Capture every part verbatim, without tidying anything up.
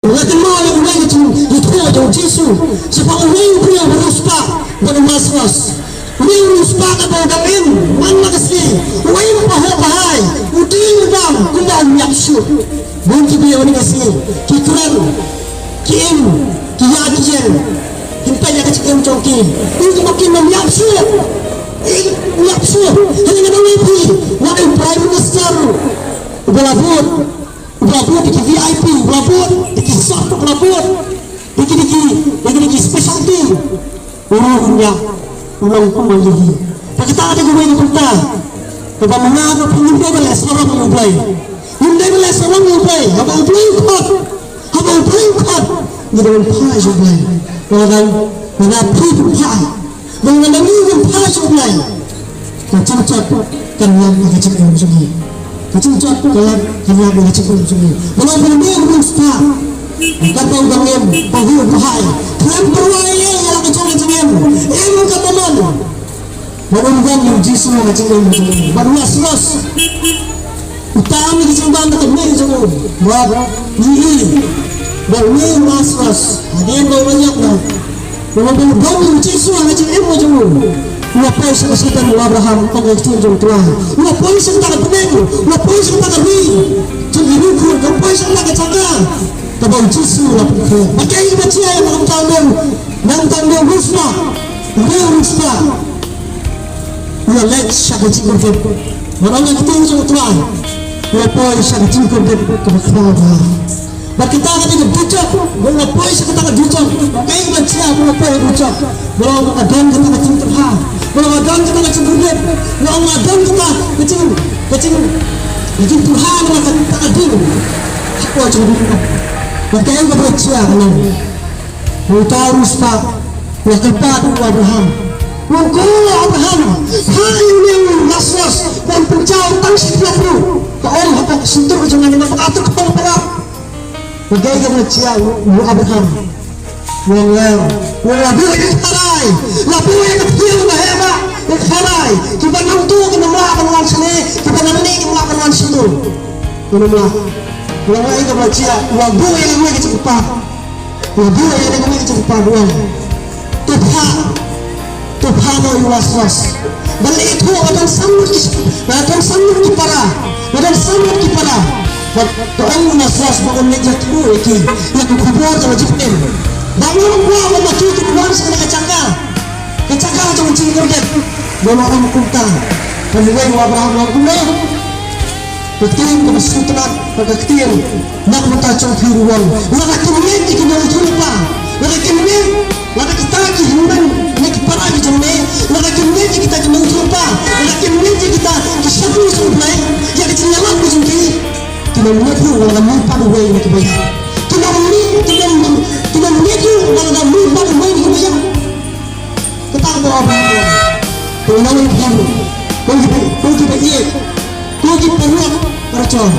Nga kynmaw ïa uwei ka jingïathuh jong u Jisu shaphang uwei u briew uba riewspah bad u Lasarus. Uwei u riewspah kaba u dang im man la ka sngi, uwei u pahuh pahai, u dieng u bam kumba u miap shuh. Bun ki briew ha kane ka sngi ki kren, ki im, ki ïa ki ïeng, kin peit ïa ka jingim jong ki. Ki kumba kin ym miap shuh, kin miap shuh. Hynrei nga ong ïa phi, nga dei u Prime Minister uba la bud, uba la bud da ki V I P, uba la bud da ki sop, uba la bud da ki, da ki, da ki, da ki specialty. U ruh u ñiah, u long kumba ïa hi. Bad kata ka dei kawei ka bynta kaba nga bad phi ngim dei ban leh sarong ïa U Blei. Ngim dei ban leh sarong ïa U Blei. Haba U Blei u khot, haba U Blei u khot, ngi dei ban phai sha U Blei. Lada, lada phi phi phai, lada ngi ngim phai sha U Blei, ka jingjot kan ïap ïa ka jingim jong ngi. Ka jingjot kan ïap, kan ïap ïa ka jingim jong ngi. Balei, balei ngi ngim sngewthuh? Kata u dang im, pahuh pahai, khlem pyrwa ïa la ka jong ka jingim. Im kata man. Bad un wan ïa u Jisu ha ka jingim jong ngi. Bad u Lasarus u tam ïa ka jingbam da ka mih jong u. Bad ngi i ba une u Lasarus hadien ba u la ïap noh, ba u la don ïa u Jisu ha ka jingim jong u. U la poi sha ka shitom u Abraham, ong ka ktien jong u Trai. U la poi sha kata ka bneng, u la poi sha kata ka ri jong ki riewkhuid, u la poi sha kata ka jaka kaba u Jisu u la pynkhreh. Bad kaei kaba jia ïa u, nangta u dei, nangta u dei u riewspah, u dei u riewspah. U la leit sha ka jingkordit. Bad ong ka ktien jong u Trai, u la poi sha ka jingkordit kaba khraw bha. Bad kata ka dei ka dujok, ba u la poi sha kata ka dujok. Kaei kaba jia ba u la poi ha dujok? Ba u la don kata ka jingtyrha, ba u la don kata ka jingkordit, ba u la don kata ka jing, ka jing, ka jingtyrha na kata ka ding. Hapoh jong ka ding. Bad kaei kaba jia ka long, uta u riewspah u la kyrpad ïa u Abraham. U ong, ko Abraham, phah ïa une u Lasarus ban pynjaw tang shi tyllup ruh. Ka ong, hapoh ka shyntur ka jong nga ngam pat ka tyrkhong palat. Bad kaei kaba jia u, u Abraham? U ong, u ong, la buh ïa ka kharai, la buh ïa ka thiew, ka heh bah, ïa ka kharai. Kiba nangto kim lah ban wan shane, kiba nangne kim lah ban wan shane. Kim lah. U ong, kaei kaba jia? U la buh ïa kawei ka jingkyrpad. U la buh ïa kane ka jingkyrpad, u ong, to phah, to phah noh ïa u Lasarus. Ba la ïathuh ba don san ngut ki, ba don san ngut ki para, ba don san ngut ki para. Bad to ong u Lasarus ba un leit ïathuh ïa ki ïa ka khubor jong ka jingpynim. Ba ngam kwah ba ma ki kin wan sha kane ka jaka, ka jaka jong ka jingkordit. Ba la ong kumta. Bad uwei u Abraham u ong kumne. Ka ktien kaba sngewtynnat, ka ktien na ka bynta jong phi ruh. Lada kim ngeit ïa ki nongïathuhlypa, lada kim ngeit, lada kita ki hynmen ne ki para ki jong me, lada kim ngeit ïa kita ki nongïathuhlypa, lada kim ngeit ïa kita ki shakri jong U Blei, ïa ka jingïalap ka jong ki, kin ym ngeit ruh lada mih pat uwei na kiba ïap. Kin ym ngeit, kin ym, kin ym ngeit ruh lada mih pat uwei na kiba ïap. Kata ka daw ba, to nang ïa phi, ko ki, ko kiba ïeit, ko ki paralok parajor.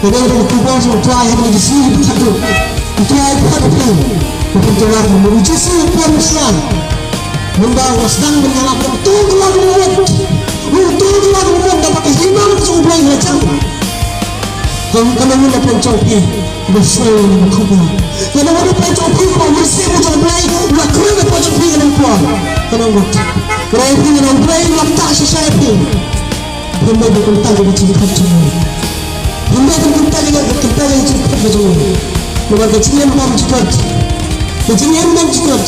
Ka dei ka khubor jong U Trai ha kine ki sngi kiba khatduh. U Trai u khot ïa phi, u pynjynjar ïa u Jisu u pom u sla. Mynba u la sdang ban ïalap, u la tur kylla ka mut, u la tur kylla ka mut da kaba ka hima ka jong U Blei ka la jan. Ka long, ka long u la pynjynjar ïa phi. Ba sngewthuh ïa ka khubor. Ka long u la pynjynjar ïa phi ba u mynsiem u jong U Blei u la kren hapoh jong phi ha kane ka por. Ka long u, ka long u phi, ka long U Blei u la ktah shisha ïa phi. Phim dei ban kyntait ïa ka jingkhot jong u. Phim dei ban kyntait ïa ka, kyntait ïa ka jingkhot ka jong u. Namar ka jingim bymjukut, ka jingim bymjukut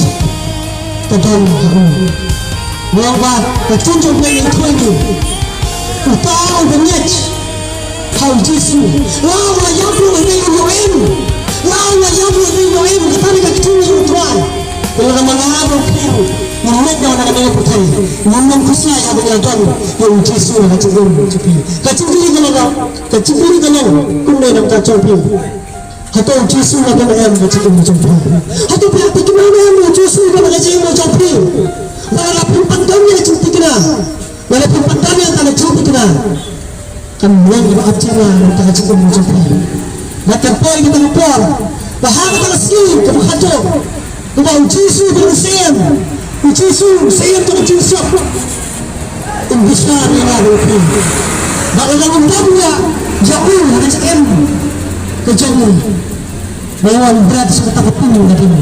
ka don ha u. Namar ba ka ktien jong U Blei ka ïathuh ïa ngi, uta uba ngeit ha u Jisu, la u la ïap ruh hynrei un ïoh im. La u la ïap ruh hynrei un ïoh im. Kata ka dei ka ktien jong U Trai. Te lada ma nga bad phi ruh ngim ngeit ïa kane ka pyrthei, ngim nym khuslai ïa ban ïadon ïa u Jisu ha ka jingim jong phi. Ka jingkylli ka long, ka jingkylli ka long, kumne na ka bynta jong phi. Hato u Jisu u don em ha ka jingim jong phi? Hato phi hap thikna em u Jisu u don ha ka jingim jong phi? Lada phim pat don ïa ka jingthikna, lada phim pat don ïa ka jingthikna, kan long kaba ap jingla na ka jingim jong phi. Bad kan poi kata ka por ba ha kata ka sngi kaba khatduh, kaba u Jisu u dang siem, u Jisu u siem jong ka jingsuk, un bishar ïa nga bad ïa phi. Bad lada ngim don ïa u ha ka jingim ka jong ngi, Ba wan bret sa kata ka pung ka ding.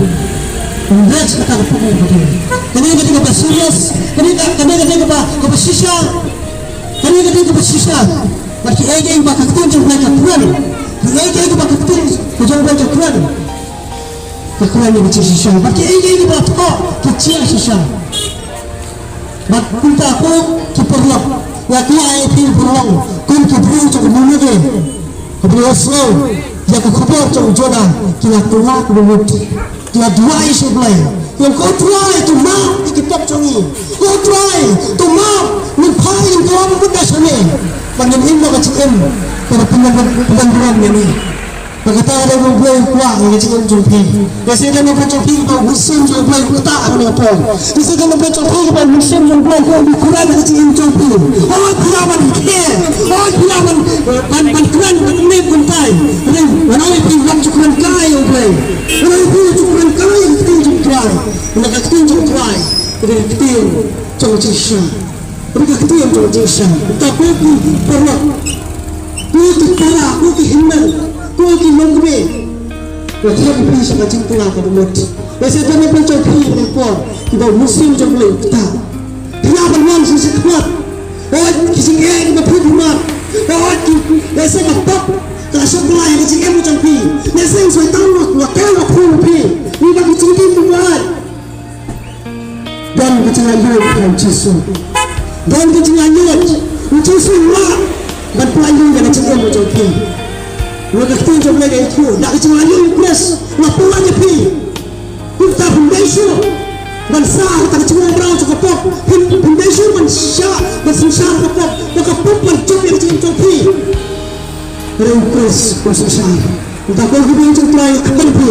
Wan bret sa kata ka pung ka ding. Kane ka ding kaba serious. Kane ka, kane ka ding kaba, kaba shisha. Kane ka ding kaba shisha. Bad kiei kiei ba ka ktien jong U Blei ka kren. Kiei kiei ba ka ktien jong U Blei ka kren. Ka kren ïa ka jingshisha. Bad kiei kiei ba thoh ka jingshisha. Bad kumta ko ki paralok, ïa ki ai phi paralok, kum ki briew jong ka Ninive, ki briew sngew ïa ka khubor jong u Jonah, ki la kylla ka bamut, ki la duwai sha U Blei. Ïa ko Trai, to map ïa ki pop jong ngi. Ko Trai, to map, ngin phai, ngin kylla bamut da shane. Bad ngin im da ka jingim kaba pynlong, pynlong burom ïa ngi. Ba kata ka dei ba U Blei u kwah ïa ka jingim jong phi. Lehse don na pdeng jong phi ba u mynsiem jong U Blei u ktah ha kane ka por. Lehse don na pdeng jong phi ba u mynsiem jong U Blei u kwah ban kren ha ka jingim jong phi. Hooid, phi lah ban kren. Hooid, phi lah ban, ban, ban kren, ban kren kumtai. Hynrei ngan ong ïa phi, wat ju kren kai ïa U Blei. Ngan ong ïa phi, wat ju kren kai ïa ka ktien jong U Trai. Ngan ong ka ktien jong U Trai ka dei ka ktien jong u jingshisha. Bad ka ktien jong u jingshisha. Te ko ki paralok, ko ki para, ko ki hynmen, ko ki longkmie, wat ïa phi sha ka jingkylla ka bamut. Lehse don na pdeng jong phi ha kane ka por kiba u mynsiem jong U Blei u ktah. Phi lah ban wan sha shakhmat. Hooid, ki jingeh kiba phi phi mad. Hooid, ki, lehse ka pop ka shong kylla ha ka jingim jong phi. Lehse u Soitan u la, u la tei u la phuh ïa phi. Ngi ba ki jingim phi mad. Don ka jingïaid ïa u Jisu. Don ka jingïaid ïa u Jisu, u lah ban pynlait ïa ka jingim jong phi. Ruh ka ktien jong U Blei ka ïathuh, da ka jingïaid ïa u Khrist, u la pynlait ïa phi. Kumta phin dei shuh ban sah ha ka jingmraw jong ka pop. Phin, phin dei shuh ban shah, ban synshar ha ka pop. Ba ka pop ban jop ïa ka jingim jong phi. Hynrei u Khrist u synshar. Kumta ko ki briew jong U Trai, kyrpad ïa phi.